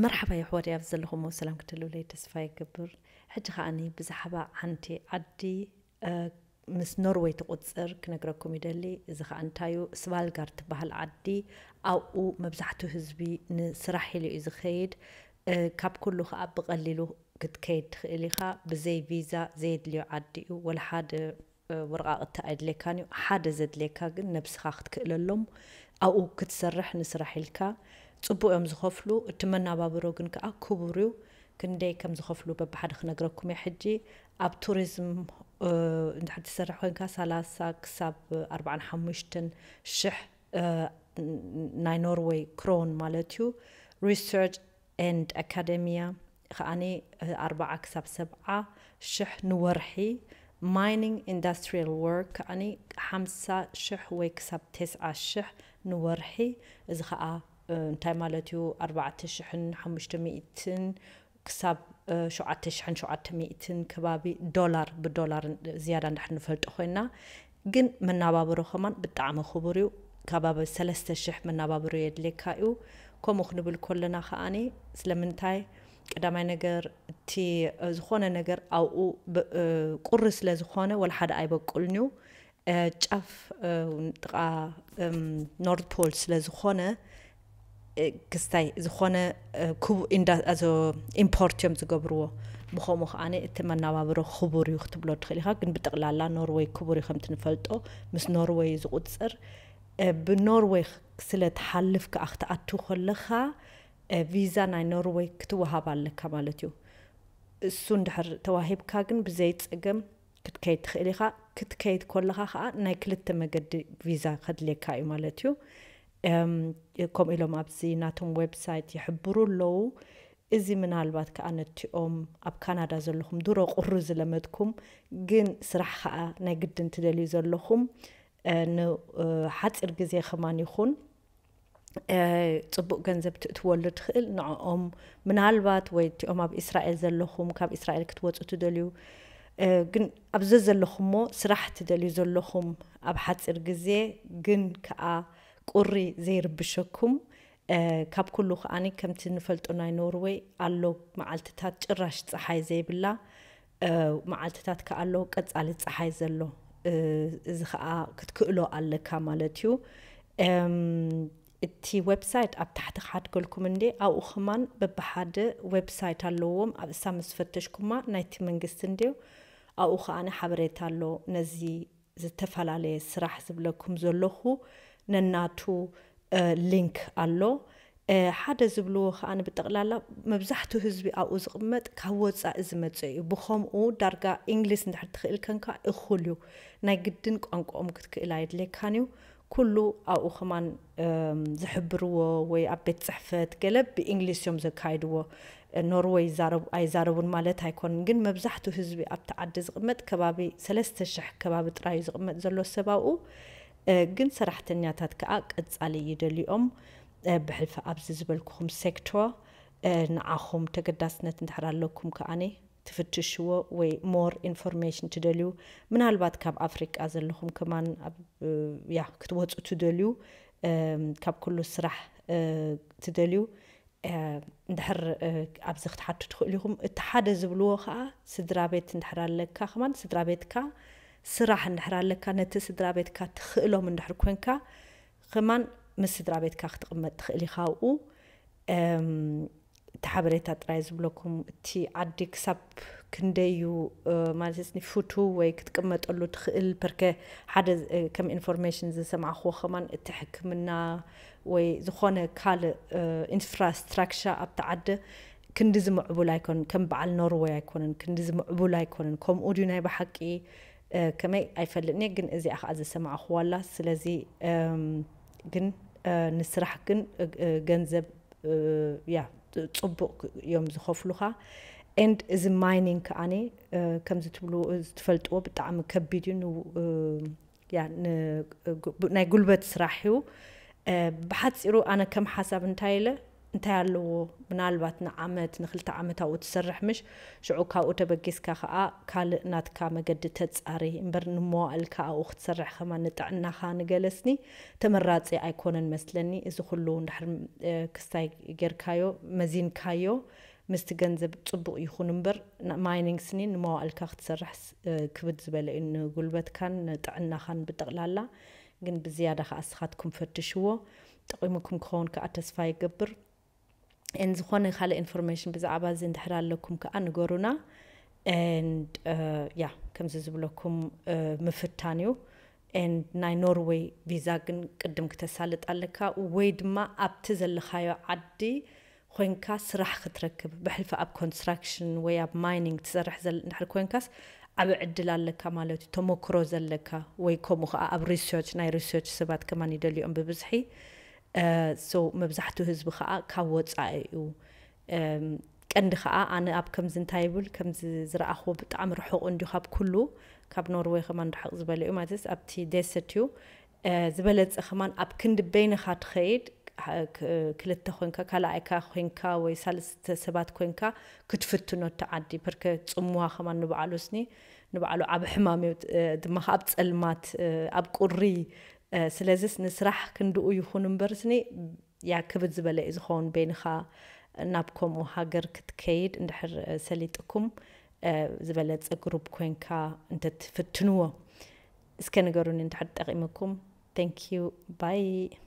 መርሓባ የሕዋት፣ ኣብ ዘለኹሞ ሰላም ክትህልውለይ ተስፋ ይገብር። ሕጂ ከኣኒ ብዛዕባ ሓንቲ ዓዲ ምስ ኖርወይ ትቑጽር ክነግረኩም ይደሊ። እዚ ከኣ እንታዩ፣ ስቫልጋርድ ትበሃል ዓዲ። ኣብኡ መብዛሕትኡ ህዝቢ ንስራሕ ኢሉ እዩ ዝኸይድ። ካብ ኩሉ ከኣ ብቐሊሉ ክትከይድ ትኽእል ኢኻ። ብዘይ ቪዛ ዘየድልዮ ዓዲ እዩ። ወላ ሓደ ወረቓቕቲ ኣይድልየካን እዩ። ሓደ ዘድልየካ ግን ነብስኻ ክትክእለሎም፣ ኣብኡ ክትሰርሕ፣ ንስራሕ ኢልካ። ጽቡቕ እዮም ዝኸፍሉ። እቲ መናባብሮ ግን ከኣ ክቡር እዩ። ክንደይ ከም ዝኸፍሉ በብሓደ ክነግረኩም እየ። ሕጂ ኣብ ቱሪዝም እንድሕር ትሰርሕ ኮይንካ፣ ሰላሳ ክሳብ ኣርባዓን ሓሙሽተን ሽሕ ናይ ኖርወይ ክሮን ማለት እዩ። ሪሰርች ኤንድ ኣካደሚያ ከኣኒ ኣርባዓ ክሳብ ሰብዓ ሽሕ ንወርሒ። ማይኒንግ ኢንዳስትሪያል ወርክ ከኣኒ ሓምሳ ሽሕ ወይ ክሳብ ተስዓ ሽሕ ንወርሒ። እዚ ከኣ እንታይ ማለት እዩ? ኣርባዕተ ሽሕን ሓሙሽተ ሚእትን ክሳብ ሸውዓተ ሽሕን ሸውዓተ ሚእትን ከባቢ ዶላር፣ ብዶላር ዝያዳ እንድሕር ንፈልጦ ኮይና። ግን መናባብሮ ከማን ብጣዕሚ ክቡር እዩ። ከባቢ ሰለስተ ሽሕ መናባብሮ የድልየካ እዩ። ከምኡ ክንብል ከለና ከኣኒ፣ ስለምንታይ፣ ቀዳማይ ነገር፣ እቲ ዝኾነ ነገር ኣብኡ ቁሪ ስለ ዝኾነ ወላ ሓደ ኣይበቁልን እዩ። ጫፍ ጥቓ ኖርት ፖል ስለ ዝኾነ፣ ክስታይ ዝኾነ ኢምፖርት እዮም ዝገብርዎ። ብኸምኡ ከኣ እቲ መናባብሮ ክቡር እዩ ክትብሎ ትኽእል ኢኻ። ግን ብጠቕላላ ኖርወይ ክቡር እዩ ከምቲ ንፈልጦ፣ ምስ ኖርወይ ዝቑጽር። ብኖርወይ ስለ ትሓልፍ ከኣ ክትኣቱ ከለኻ ቪዛ ናይ ኖርወይ ክትወሃብ ኣለካ ማለት እዩ። እሱ እንድሕር ተዋሂብካ ግን ብዘይ ጸገም ክትከይድ ትኽእል ኢኻ። ክትከይድ ከለኻ ከኣ ናይ ክልተ መገዲ ቪዛ ከድልየካ እዩ ማለት እዩ። ከምኡ ኢሎም ኣብዚ ናቶም ዌብሳይት ይሕብሩ ኣለዉ። እዚ ምናልባት ከኣ ነቲኦም ኣብ ካናዳ ዘለኹም ድሮ ቁሪ ዝለመድኩም ግን ስራሕ ከኣ ናይ ግድን ትደልዩ ዘለኹም ንሓፂር ግዜ ከማን ይኹን ጽቡቕ ገንዘብ ትእትወሉ ትኽእል። ንዕኦም ምናልባት ወይ እቲኦም ኣብ እስራኤል ዘለኹም፣ ካብ እስራኤል ክትወፁ ትደልዩ፣ ግን ኣብ ዘዘለኹሞ ስራሕ ትደልዩ ዘለኹም፣ ኣብ ሓፂር ግዜ ግን ከኣ ቁሪ ዘይርብሸኩም፣ ካብ ኩሉ ከኣኒ ከምቲ ንፈልጦ ናይ ኖርወይ ኣሎ መዓልትታት ጭራሽ ፀሓይ ዘይብላ፣ መዓልትታት ከኣ ኣሎ ቀጻሊ ጸሓይ ዘሎ። እዚ ከኣ ክትክእሎ ኣለካ ማለት እዩ። እቲ ዌብሳይት ኣብ ታሕቲ ክሓድገልኩም እንዴ፣ ኣብኡ ከማን በብሓደ ዌብሳይት ኣለዎም። ኣብ እሳ ምስ ፈተሽኩማ ናይቲ መንግስቲ እንዴው፣ ኣብኡ ከኣ ሓበሬታ ኣሎ። ነዚ ዝተፈላለየ ስራሕ ዝብለኩም ዘለኹ ነናቱ ሊንክ ኣሎ። ሓደ ዝብልዎ ከኣ ብጠቕላላ መብዛሕትኡ ህዝቢ ኣብኡ ዝቕመጥ ካብ ወጻኢ ዝመጸ እዩ። ብኸምኡ ዳርጋ እንግሊዝ እንድሕር ትኽእል ከንካ እኹል እዩ። ናይ ግድን ቋንቋኦም ክትክእል ኣየድልየካን እዩ። ኩሉ ኣብኡ ከማን ዝሕብርዎ ወይ ኣብ ቤት ጽሕፈት ገለ ብእንግሊዝ እዮም ዘካይድዎ። ኖርወይ ይዛረቡ ኣይዛረቡን ማለት ኣይኮንን፣ ግን መብዛሕትኡ ህዝቢ ኣብቲ ዓዲ ዝቕመጥ ከባቢ ሰለስተ ሽሕ ከባቢ ጥራይ እዩ ዝቕመጥ ዘሎ ሰብ ኣብኡ። ግን ሰራሕተኛታት ከኣ ቀጻሊ ይደልዮም። ብሕልፊ ኣብዚ ዝበልኩኹም ሴክቶር ንዓኹም ተገዳስነት እንድሕር ኣለኩም ከኣኒ ትፍትሽዎ ወይ ሞር ኢንፎርሜሽን ትደልዩ፣ ምናልባት ካብ ኣፍሪቃ ዘለኹም ከማን ያ ክትወፁ ትደልዩ፣ ካብ ኩሉ ስራሕ ትደልዩ እንድሕር ኣብዚ ክትሓቱ ትኽእሉ ኢኹም። እቲ ሓደ ዝብልዎ ከኣ ስድራ ቤት እንድሕር ኣለካ ከማን ስድራ ቤትካ ስራሕ እንድሕር ኣለካ ነቲ ስድራ ቤትካ ትኽእሎም እንድሕር ኮንካ ከማን ምስ ስድራ ቤትካ ክትቕመጥ ትኽእል ኢኻ ኣብኡ። እቲ ሓበሬታ ጥራይ ዝብለኩም እቲ ዓዲ ክሳብ ክንደይ እዩ ማለት ኒ ፍቱ ወይ ክትቅመጠሉ ትኽእል ፐርከ ሓደ ከም ኢንፎርሜሽን ዝሰማዕክዎ ከማን እቲ ሕክምና ወይ ዝኾነ ካልእ ኢንፍራስትራክቸር ኣብቲ ዓዲ ክንዲ ዝምዕቡል ኣይኮነን። ከም በዓል ኖርወይ ኣይኮነን፣ ክንዲ ዝምዕቡል ኣይኮነን። ከምኡ ድዩ ናይ ብሓቂ ከመይ ኣይፈልጥን እየ፣ ግን እዚኣ ከዓ ዝሰማዕክዋ ኣላ። ስለዚ ግን ንስራሕ ግን ገንዘብ ያ ጽቡቕ እዮም ዝኸፍሉኻ። ኤንድ እዚ ማይኒንግ ከኣኒ ከምዚ ትብሉ ትፈልጥዎ ብጣዕሚ ከቢድ እዩ። ያ ናይ ጉልበት ስራሕ እዩ። ብሓፂሩ ኣነ ከም ሓሳብ እንታይ ኢለ እንታይ ኣለዎ? ምናልባት ንዓመት ንክልተ ዓመት ኣብኡ ትሰርሕ፣ ምሽ ሽዑ ካብኡ ተበጊስካ ከዓ ካልእ ናትካ መገዲ ተፃሪ እምበር፣ ንመዋእልካ ኣብኡ ክትሰርሕ ከማን ንጥዕናኻ ንገለስኒ ተመራፂ ኣይኮነን መስለኒ። እዚ ኩሉ እንድሕር ክስታይ ጌርካዮ መዚንካዮ ምስቲ ገንዘብ ፅቡቕ ይኹን እምበር፣ ማይኒንግ ስኒ ንመዋእልካ ክትሰርሕ ክብድ ዝበለ እዩ፣ ንጉልበትካን ንጥዕናኻን ብጠቕላላ። ግን ብዝያዳ ከዓ እስኻትኩም ፈትሽዎ፣ ጠቒሙኩም ክኸውን ከዓ ተስፋ ይገብር። ን ዝኾነ ካልእ ኢንፎርሜሽን ብዛዕባ እዚ እንድሕር ኣለኩም ከዓ ንገሩና። ን ያ ከምዚ ዝብለኩም ምፍታን እዩ። ን ናይ ኖርወይ ቪዛ ግን ቅድም ክተሳልጥ ኣለካ፣ ወይ ድማ ኣብቲ ዘለኻዮ ዓዲ ኮይንካ ስራሕ ክትረክብ፣ ብሕልፊ ኣብ ኮንስትራክሽን ወይ ኣብ ማይኒንግ ትሰርሕ እንድሕር ኮይንካስ ዓብ ዕድል ኣለካ ማለት እዩ። ተመክሮ ዘለካ ወይ ከምኡ ከዓ ኣብ ሪሰርች፣ ናይ ሪሰርች ሰባት ከማን ይደልዮም ብብዝሒ። ሶ መብዛሕትኡ ህዝቢ ከዓ ካብ ወፃኢ እዩ። ቀንዲ ከዓ ኣነ ኣብ ከምዚ እንታይ ይብል ከምዚ ዝረኣኽዎ ብጣዕሚ ርሑቕ እንዲዩ ካብ ኩሉ፣ ካብ ኖርወይ ከማን ርሕቕ ዝበለ እዩ ማለት ኣብቲ ዴሰት እዩ። ዝበለፀ ከማን ኣብ ክንዲ በይንኻ ትኸይድ፣ ክልተ ኮይንካ ካልኣይካ ኮይንካ ወይ ሳልስተ ሰባት ኮይንካ ክትፍትኖ እቲ ዓዲ፣ በርከ ፅምዋ ከማን ንባዕሉ ስኒ ንባዕሉ ዓብ ሕማም እዩ። ድማ ኣብ ፀልማት ኣብ ቁሪ። ስለዚስ ንስራሕ ክንድኡ ይኹን እምበር ስኒ ያ ክብድ ዝበለ እዩ ዝኸውን በይንኻ ናብ ከምኡ ሃገር ክትከይድ እንድሕር ሰሊጥኩም ዝበለፀ ግሩፕ ኮይንካ እንተትፍትንዎ። እስከ ንገሩኒ እንድሕር ጠቒምኩም። Thank you. Bye.